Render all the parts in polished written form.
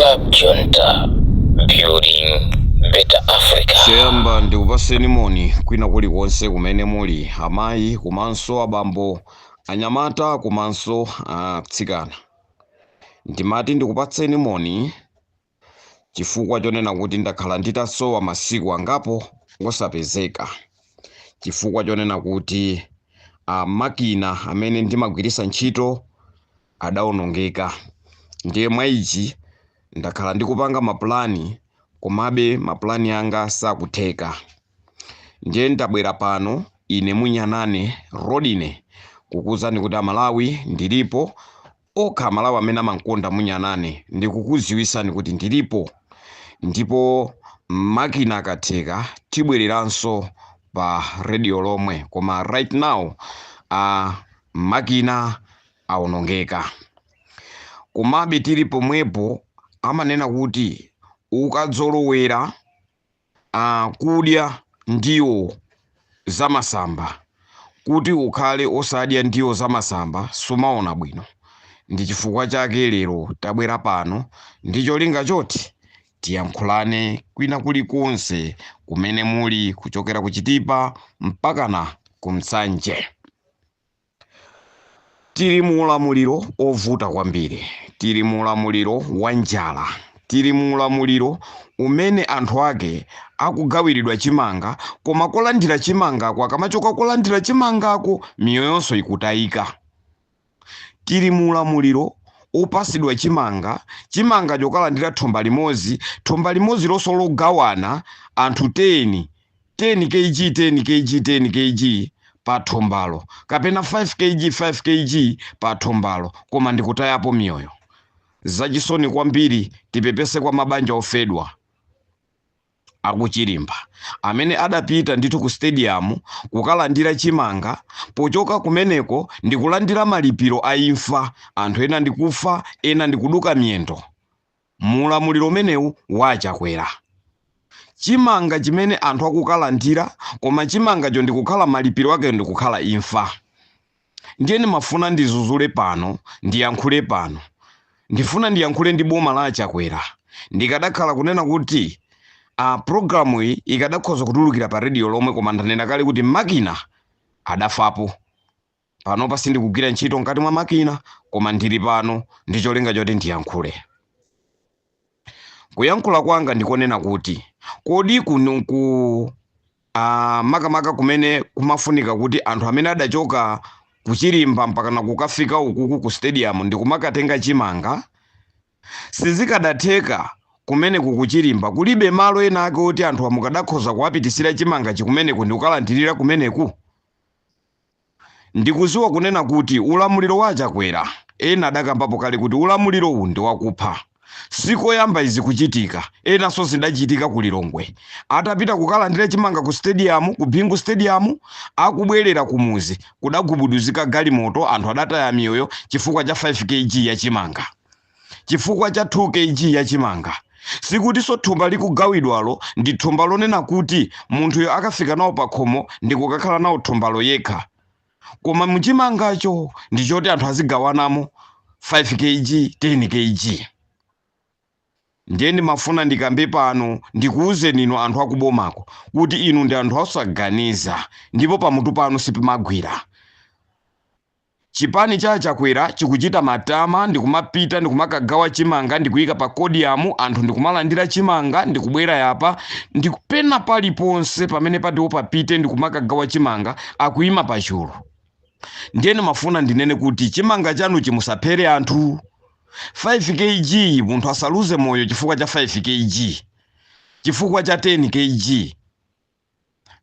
Club Junta, building better Africa. Choyamba ndikupaseni moni kwina kulikonse kumene muli, amayi komanso abambo, anyamata komanso atsikana. Ndimati ndikupatseni moni chifukwa chonena kuti ndakhala nditasowa masiku angapo osapezeka, chifukwa chonena kuti makina amene ndimagwiritsa ntchito adawonongeka. Ndiye mwa ichi ndakhala ndikupanga mapulani, komabe mapulani anga sakutheka. Ndiye ndabwera pano ine Munyanane Rodine kukuwuzani kuti Amalawi ndilipo. Okha Amalawi amene amankonda Munyanane, ndikukuziwisani kuti ndilipo, ndipo makina akatheka tibwereranso pa radio lomwe. Koma right now makina awonongeka, komabe tili pomwepo. Amanena kuti ukadzolowera kudya ndiwo zamasamba, kuti ukhale osadya ndiwo zamasamba sumaona bwino. Ndi chifukwa chake lero tabwera pano ndi cholinga choti tiyankhulane kwina kulikonse kumene muli, kuchokera ku Chitipa mpakana ku Msanje. Tili mu ulamuliro ovuta kwambiri, tili mu ulamuliro wa njala, tili mu ulamuliro umene anthu ake akugawiridwa chimanga, koma kulandira chimangako, akamachoka kulandira chimangako, miyoyonso ikutayika. Tili mu ulamuliro opasidwa chimanga, chimanga chokalandira thumba limodzi, thumba limodzi lonso logawana anthu 10, 10 kg, 10 kg, 10 kg pa thumbalo, kapena 5 kg, 5 kg pa thumbalo, koma ndikutayapo miyoyo. Zachisoni kwambiri. Tipepese kwa mabanja ofedwa akuchilimba amene adapita ndithu ku stadium kukalandira chimanga. Pochoka kumeneko ndikulandira malipiro a imfa, anthu ena ndikufa, ena ndikuduka miyendo. Mulamuliro umenewu wachakwera, chimanga chimene anthu akukalandira, koma chimangacho ndikukhala malipiro ake ndikukhala imfa. Ndiye ndimafuna ndizuzule pano, ndiyankhule pano, ndifuna ndiyankhule ndi boma la Chakwera. Ndikadakhala kunena kuti programu iyi ikadakhoza kutulukira pa radio lomwe, koma ndanena kale kuti makina adafapo. Panopa sindikugwira ntchito mkati mwa makina, koma ndili pano ndi cholinga choti ndiyankhule. Kuyankhula kwanga ndikonena kuti kodi kuno ku makamaka kumene kumafunika kuti anthu amene adachoka kuchilimba mpakana kukafika ukuku ku stadium ndikumakatenga chimanga, sizikadatheka kumene kukuchilimba kulibe malo ena ake oti anthu amukadakhoza kuwapitisira chimanga chikumeneku ndikukalandirira kumeneku? Ndikuziwa kunena kuti ulamuliro wa Chakwera, ena adakambapo kale kuti ulamuliro uwu ndi wakupha. Sikoyamba izi kuchitika, enanso zidachitika ku Lilongwe. Atapita kukalandira chimanga ku stadium, ku Bingu Stadium, akubwerera kumuzi kudagubuduzika galimoto, anthu adataya miyoyo chifukwa cha 5 kg ya chimanga, chifukwa cha 2 kg ya chimanga. Sikutinso thumba likugawidwalo ndi thumba lonena kuti munthuyo akafika nawo pa khomo ndi kukakhala nawo thumbalo yekha, koma muchimangacho ndi choti anthu azigawanamo 5 kg, 10 kg. Ndiye ndimafuna ndikambe pano, ndikuwuzeni inu anthu akubomako kuti inu ndi anthu osaganiza ndipo pamutu panu sipimagwira. Chipani cha Chakwera chikuchita matama ndikumapita ndikumakagawa chimanga, ndikuyika pa podium, anthu ndikumalandira chimanga, ndikubwera yapa, ndikupena paliponse pamene patiwo papite ndikumakagawa chimanga, akuyima pachulu. Ndiye ndimafuna ndinene kuti chimanga chanu chimusaphere anthu. 5 kg, munthu asaluze moyo chifukwa cha 5 kg, chifukwa cha 10 kg.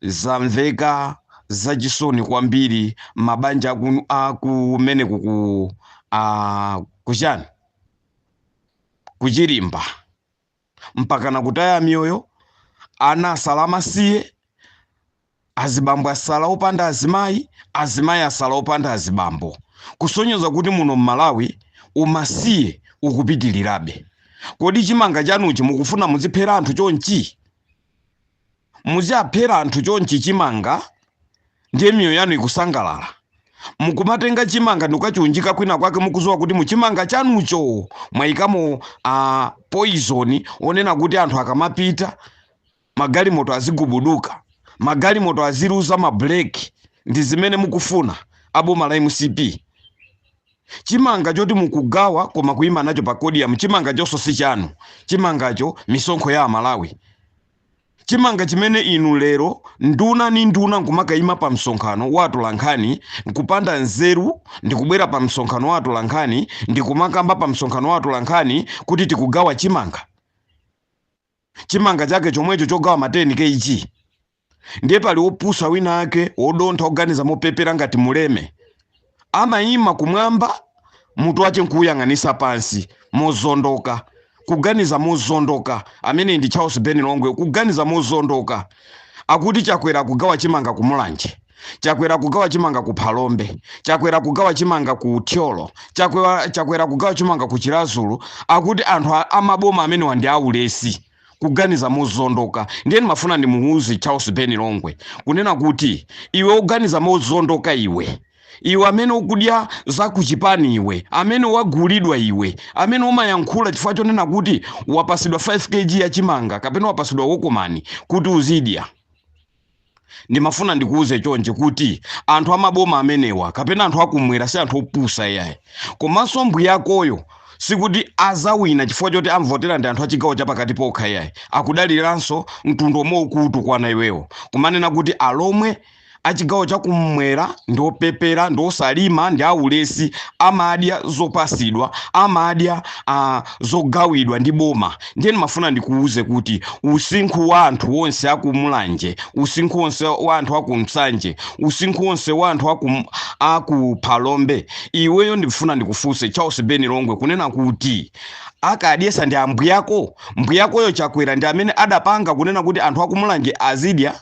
Zamveka zachisoni kwambiri, mabanja akumeneku ku kuchani, kuchilimba, mpakana kutaya miyoyo. Ana asala amasiye, azibambo asala opanda azimayi, azimayi asala opanda azibambo, kusonyeza kuti muno mMalawi umasiye ukupitirirabe. Kodi chimanga chanuchi mukufuna muziphera anthu chonchi? Muziaphera anthu chonchi chimanga, ndiye miyoyo yanu ikusangalala? Mukumatenga chimanga ndikukachiunjika kwina kwake, mukuziwa kuti muchimanga chanucho mwayikamo poison onena kuti anthu akamapita magalimoto azigubuduka, magalimoto aziluza mabreki. Ndi zimene mukufuna aboma la MCP? Chimanga choti mukugawa koma kuyima nacho pa podium, chimanga chonso si chanu. Chimangacho misonkho ya Amalawi. Chimanga chimene inu lero nduna ni nduna nkumakayima pa msonkhano wa atolankhani, nkupanda nzeru, ndikubwera pa msonkhano wa atolankhani, ndikumakamba pa msonkhano wa atolankhani kuti tikugawa chimanga. Chimanga chake chomwecho chogawa ma 10 kg. Ndiye pali wopusa wina ake wodontha, oganiza mopepera ngati muleme, amayima kumwamba, mutu wache nkuyang'anisa pansi mozondoka, kuganiza mozondoka. Amene ndi Charles Ben Longwe, kuganiza mozondoka. Akuti Chakwera kugawa chimanga ku Mulanje, Chakwera kugawa chimanga ku Phalombe, Chakwera kugawa chimanga ku Thyolo, Chakwera kugawa chimanga ku Chiradzulu. Akuti anthu amaboma amenewa ndi aulesi, kuganiza mozondoka. Ndiye ndimafuna ndimuuze Charles Ben Longwe kunena kuti iwe uganiza mozondoka, iwe amene ukudya zakuchipani, iwe amene wagulidwa, iwe amene umayankhula chifukwa chonena kuti wapasidwa 5 kg ya chimanga kapena wapasidwa wokomani kuti uzidya, ndimafuna ndikuuze chonje kuti anthu amaboma amenewa kapena anthu akumwera si anthu opusa iyayi. Komanso mbwiyakoyo sikuti azawina chifukwa choti amvotera ndi anthu achigawo chapakati pokha iyayi. Akudaliranso mtundu omwe ukuutukwana iwewo, kumanena kuti Alomwe achigawo chakumwera ndi opepera, ndi osalima, ndi aulesi, amadya zopasidwa, amadya zogawidwa ndi boma. Ndiye ndimafuna ndikuuze kuti usinkhu wa anthu onse akumulanje, usinkhu wonse wa anthu akumsanje, usinkhu wonse wa anthu akuphalombe, iweyo ndifuna ndikufunse Charles Ben Longwe kunena kuti akadyesa ndi ambwiyako? Mbwiyakoyo Chakwera ndi amene adapanga kunena kuti anthu akumulanje azidya?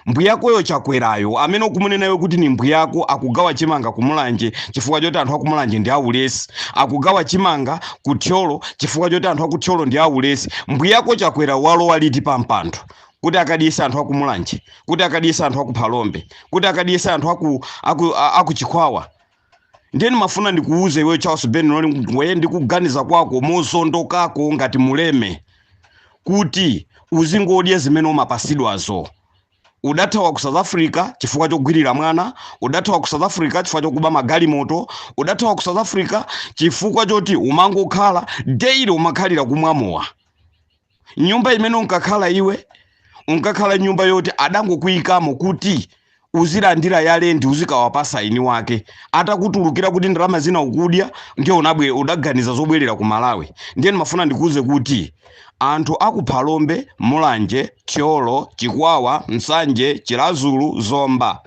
Mbwiyakoyo Chakwerayo amene ukumunena iwe kuti ni mbwiyako akugawa chimanga kumulanje chifukwa choti anthu akumulanje ndi aulesi, akugawa chimanga kuthyolo chifukwa choti anthu akuthyolo ndi aulesi, mbwiyako Chakwera walowa liti pampando kuti akadyese anthu akumulanje, kuti akadyese anthu akuphalombe, kuti akadyese anthu akuchikhwawa? Ndiye ndimafuna ndikuuze iwe Charles Ben Longwe, ndikuganiza kwako mozondokako ngati muleme, kuti uzingodya zimene umapasidwazo. Udathawa ku South Africa chifukwa chogwirira mwana, udathawa ku South Africa chifukwa chokuba magalimoto, udathawa ku South Africa chifukwa choti umangokhala daily umakhalira kumwamowa. Nyumba imene unkakhala iwe, unkakhala nyumba yoti adangokuyikamo kuti uzilandira ya lendi, uzikawapasa eni wake. Atakutulukira kuti ndalama zina ukudya, ndiye udaganiza zobwerera ku Malawi. Ndiye ndimafuna ndikuuze kuti anthu akuphalombe, Mulanje, Thyolo, Chikwawa, Msanje, Chiradzulu, Zomba,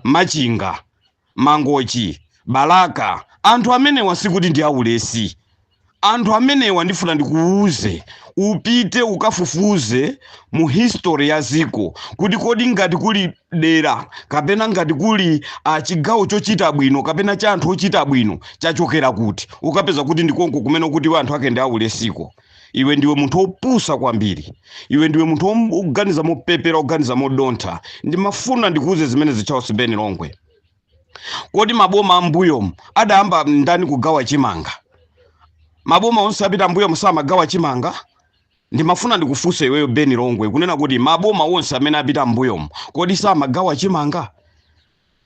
Machinga, Mangochi, Balaka, anthu amenewa sikuti ndi aulesi. Anthu amenewa ndifuna ndikuuze, upite ukafufuze mu history ya ziko kuti kodi ngati kuli dera kapena ngati kuli chigawo chochita bwino kapena cha anthu ochita bwino chachokera kuti, ukapeza kuti ndikonko kumene kuti iwe anthu ake ndi aulesiko. Iwe ndiwe munthu opusa kwambiri, iwe ndiwe munthu oganiza mopepera, oganiza modontha. Ndimafuna ndikuuze zimene Charles Ben Longwe. Kodi maboma ambuyomu adayamba ndani kugawa chimanga? Maboma onse apita mbuyomu samagawa chimanga? Ndimafuna ndikufunse iweyo Ben Longwe kunena kuti maboma onse amene apita mbuyomu kodi samagawa chimanga?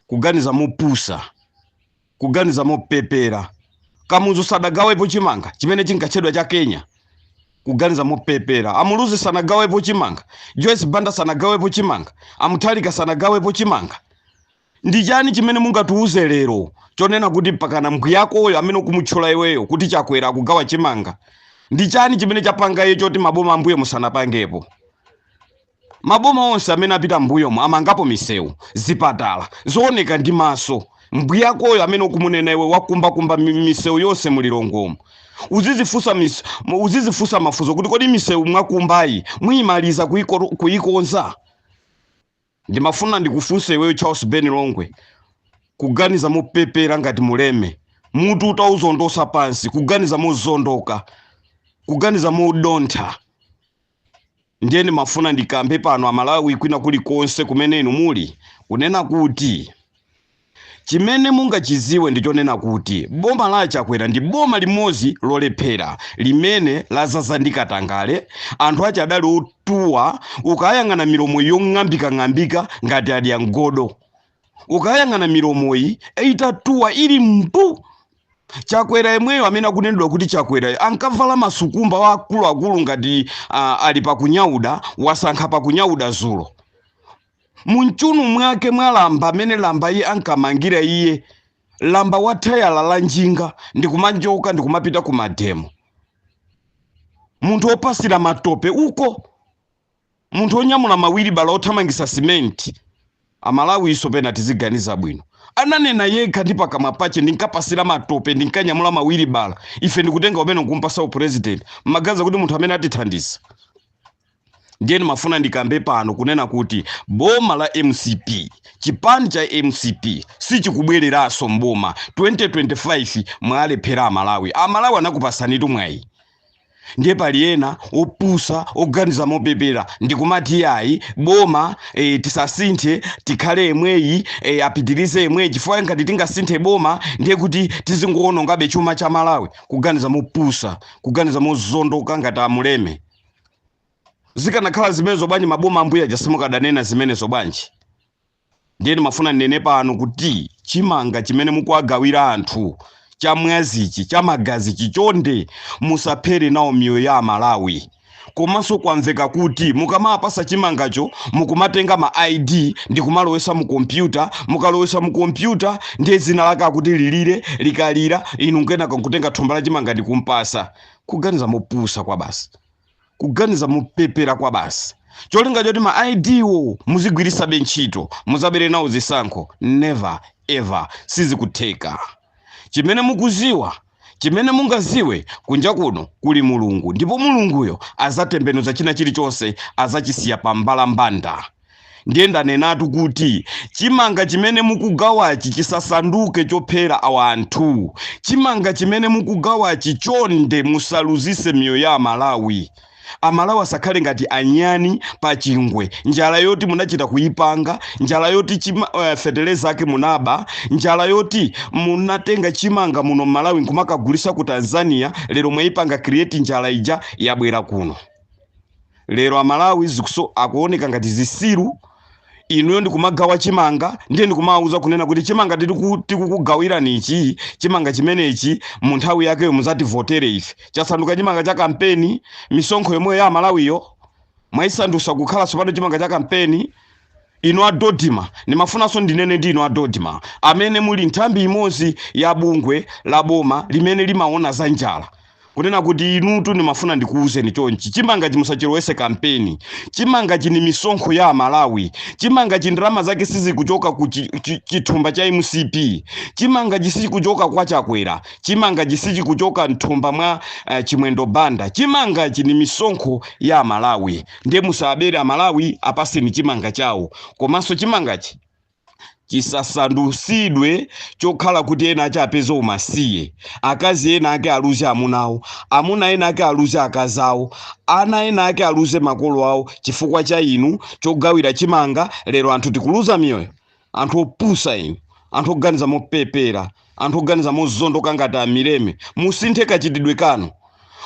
Kuganiza mopusa, kuganiza mopepera. Kamuzu sadagawepo chimanga chimene chinkatchedwa cha Kenya? Kuganiza mopepera. Amuluzi sanagawepo chimanga? Joyce Banda sanagawepo chimanga? Amutharika sanagawepo chimanga? Ndi chani chimene mungatiuze lero chonena kuti pakana mbwiyakoyo amene ukumutchula iweyo kuti Chakwera akugawa chimanga? Ndi chani chimene chapanga iye choti maboma ambuyo musanapangepo? Maboma onse amene apita mbuyomo amangapo misewu, zipatala zooneka ndi maso. Mbwiyakoyo amene ukumunena iwe wakumbakumba misewu yonse mulilongomo. Uzizifunsa mafunso kuti kodi misewu mwakumbayi muyimaliza kuyikonza? Ndimafuna ndikufunse iweyo Charles Ben Longwe, kuganiza mopepera ngati muleme, mutu utauzondosa pansi, kuganiza mozondoka, kuganiza modontha. Ndiye ndimafuna ndikambe pano Amalawi kwina kulikonse kumene inu muli kunena kuti Chimene mungachiziwe ndi chonena kuti boma la Chakwera ndi boma limodzi lolephera limene lazaza ndi katangale. Anthu ache adali otuwa, ukayang'ana milomo yong'ambikang'ambika ngati adya mgodo, ukayang'ana milomoyi itatuwa ili mbu. Chakwera yemweyo amene akunenedwa kuti Chakwera ankavala masukumba wakuluakulu ngati ali pakunyauda, wasankha pakunyauda zulo. Munchunu mwake mwalamba amene lamba iye ankamangira iye lamba wa thayala la njinga ndikumanjoka ndikumapita ku mademo. Munthu wopasira matope uko, munthu wonyamula mawiri bala othamangisa simenti. Amalawi iso pena tiziganiza bwino. Ananena yekha ndi pakamwa pache, "Ndinkapasira matope, ndinkanyamula mawiri bala." Ife ndikutenga umene nkumpasa upresident, mmagaza kuti munthu amene atithandiza? Ndiye ndimafuna ndikambe pano kunena kuti boma la MCP, chipani cha MCP sichikubwereranso mboma 2025. Mwalephera Amalawi. Amalawi anakupasanitu mwayi. Ndiye pali ena opusa oganiza mopepera ndikumati, "Yayi, boma tisasinthe, tikhale yemweyi, apitirize yemweyi, chifukwa ngati tingasinthe boma ndiye kuti tizingoonongabe chuma cha Malawi." Kuganiza mopusa, kuganiza mozondoka ngati amuleme. Zikanakhala zimenezo bwanji maboma ambuya aja simukadanena zimenezo bwanji? Ndiye ndimafuna ndinene pano kuti chimanga chimene mukuwagawira anthu chamwazichi, chamagazichi, chonde musaphere nawo miyoyo ya Amalawi. Komanso kwamveka kuti mukamapasa chimangacho mukumatenga ma ID ndi kumalowesa mu kompyuta. Mukalowesa mu kompyuta ndiye zina lake akuti lilire, likalira inu nkenaka nkutenga thumba la chimanga ndi kumpasa. Kuganiza mopusa kwa basi, kuganiza mopepera kwa basi, cholinga choti ma ID wo muzigwirisabe ntchito, muzabere nawo zisankho. Never ever, sizikutheka. Chimene mukuziwa, chimene mungaziwe, kunja kuno kuli Mulungu, ndipo Mulunguyo azatembenuza china chilichonse, azachisiya pa mbalambanda. Ndiye ndanenatu kuti chimanga chimene mukugawachi chisasanduke chophera awanthu. Chimanga chimene mukugawachi, chonde musaluzise miyoyo ya Amalawi. Amalawi asakhale ngati anyani pa chingwe. Njala yoti munachita kuyipanga, njala yoti feteleza ake munaba, njala yoti munatenga chimanga muno Mmalawi nkumakagulisa ku Tanzania, lero mwayipanga create njala ija yabwera kuno. Lero Amalawi zikuso akuoneka ngati zisiru. Inuyo ndikumagawa chimanga, ndiye ndikumawuza kunena kuti chimanga tikukugawirani ichi, chimanga chimenechi mu nthawi yakeyo muzativotere ife. Chasanduka chimanga cha kampeni. Misonkho yomweyo ya Amalawiyo mwayisandusa kukhala tsopano chimanga cha kampeni. Inu a DoDMA, ndimafunanso ndinene ndi inu a DoDMA amene muli nthambi imodzi ya bungwe la boma limene limaona za njala, kunena kuti inutu ndimafuna ndikuwuzeni chonchi: chimanga chimusachilowese kampeni. Chimanga chini misonkho ya Amalawi. Chimanga chindalama zake sizikuchoka ku chithumba cha MCP. Chimanga chisikuchoka kwa Chakwera. Chimanga chisichikuchoka mthumba mwa Chimwendo Banda. Chimanga chini misonkho ya Amalawi, ndiye musabere Amalawi, apaseni chimanga chawo. Komanso chimangachi chisasandusidwe chokhala kuti ena ache apeze umasiye, akazi ena ake aluze amunawo, amuna ena ake aluze akazi awo, ana ena ake aluze makolo awo chifukwa cha inu chogawira chimanga. Lero anthu tikuluza miyoyo. Anthu opusa inu, anthu oganiza mopepera, anthu oganiza mozondoka ngati amileme, musinthe kachitidwe kanu.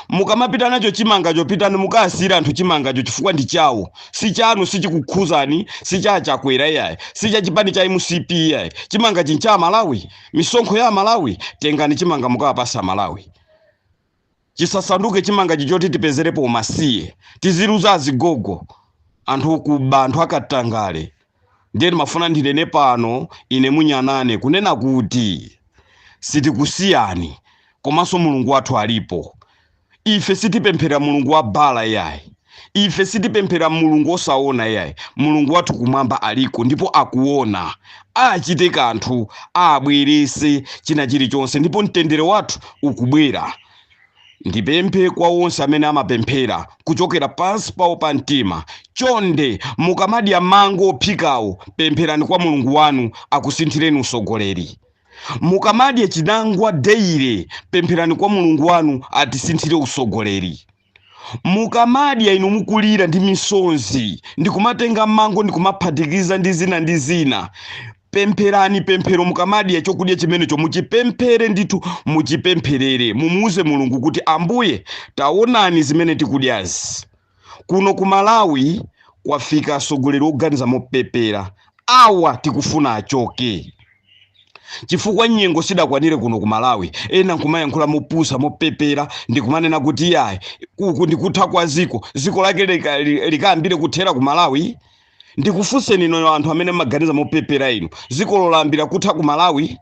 Mukamapita nacho chimangacho, pitani mukasiyira anthu chimangacho chifukwa ndi chawo, si chanu, sichikukhuzani, si cha Chakwera iyayi, si cha chipani cha MCP iyayi. Chimanga chincha Malawi, misonkho ya Malawi. Tengani chimanga mukawapasa Malawi. Chisasanduke chimanga chichoti tipezerepo umasiye, tiziluza azigogo. Anthu okuba, anthu akatangale. Ndiye ndimafuna ndinene pano ine munyanane kunena kuti sitikusiyani, komanso Mulungu wathu alipo. Ife sitipemphera mulungu wa Bala iyayi. Ife sitipemphera mulungu osaona iyayi. Mulungu wathu kumwamba aliko ndipo akuona, achite kanthu, abwerese china chilichonse, ndipo mtendere wathu ukubwera. Ndipemphe kwa onse amene amapemphera kuchokera pansi pawo pa mtima, chonde mukamadya mango ophikawo, pempherani kwa Mulungu wanu akusinthireni usogoleri. Mukamadya chinangwa daily, pempherani kwa Mulungu wanu atisinthire usogoleri. Mukamadya inu mukulira ndi misonzi ndikumatenga mango ndikumaphatikiza ndi zina ndi zina, Pempherani pemphero mukamadya chokudya chimenecho, muchipemphere ndithu, muchipempherere, mumuuze Mulungu kuti, "Ambuye, taonani zimene tikudyazi." Kuno ku Malawi kwafika atsogoleri oganiza mopepera. Awa tikufuna achoke chifukwa nyengo sidakwanire kuno ku Malawi. Ena nkumayankhula mopusa, mopepera, ndikumanena kuti yayi, uku ndikutha kwa ziko. Ziko lake likayambire kuthera ku Malawi? Ndikufunseni inoyo, anthu amene mmaganiza mopepera inu, ziko lolayambira kutha ku Malawi?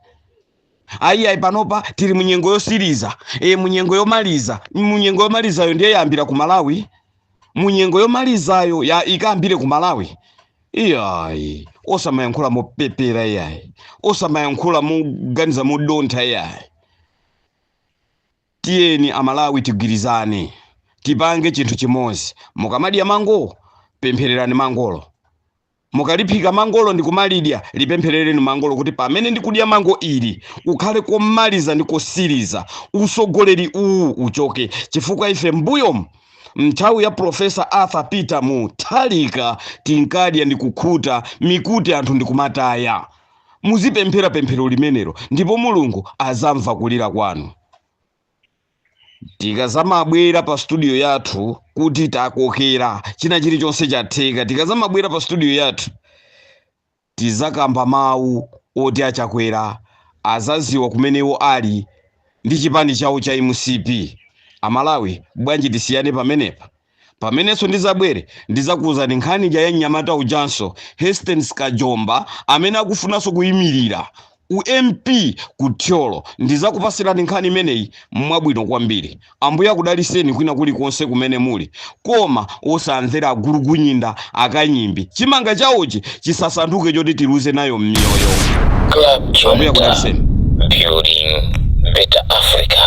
Ayi, ayi, panopa tili munyengo yosiriza, munyengo yomaliza. Munyengo yomalizayo ndiye yayambira ku Malawi? Munyengo yomalizayo ya ikayambire ku Malawi? Iyayi, osamayankhula mopepera, iyayi, osamayankhula moganiza modontha, iyayi. Tiyeni Amalawi tigwirizane, tipange chinthu chimodzi. Mukamadya mango, pemphererani mangolo. Mukaliphika mangolo ndi kumalidya, lipempherereni mangolo kuti pamene ndikudya mango ili kukhale komaliza ndi kosiriza, usogoleri uwu uchoke, chifukwa ife mbuyomu nthawi ya Professor Arthur Peter Mutharika tinkadya ndi kukhuta, mikuti anthu ndikumataya. Muzipemphera pemphero limenelo ndipo Mulungu azamva kulira kwanu. Tikazamabwera pa studio yathu kuti takokera china chilichonse chatheka, tikazamabwera pa studio yathu tizakamba mawu oti aChakwera azaziwa kumenewo ali ndi chipani chawo cha MCP. Amalawi, bwanji tisiyane pamenepa? Pamenenso ndizabwere, ndizakuwuzani nkhani ya mnyamata ujanso, Hastings Kajomba, amene akufunanso kuyimirira uMP ku Thyolo. Ndizakupasirani nkhani imeneyi mwabwino kwambiri. Ambuye akudaliseni kwina kulikonse kumene muli, koma osamvera agulugunyinda akanyimbi. Chimanga chawochi chisasanduke choti tiluze nayo m'miyoyo. Club Ambuye Junta, akudaliseni. building better Africa.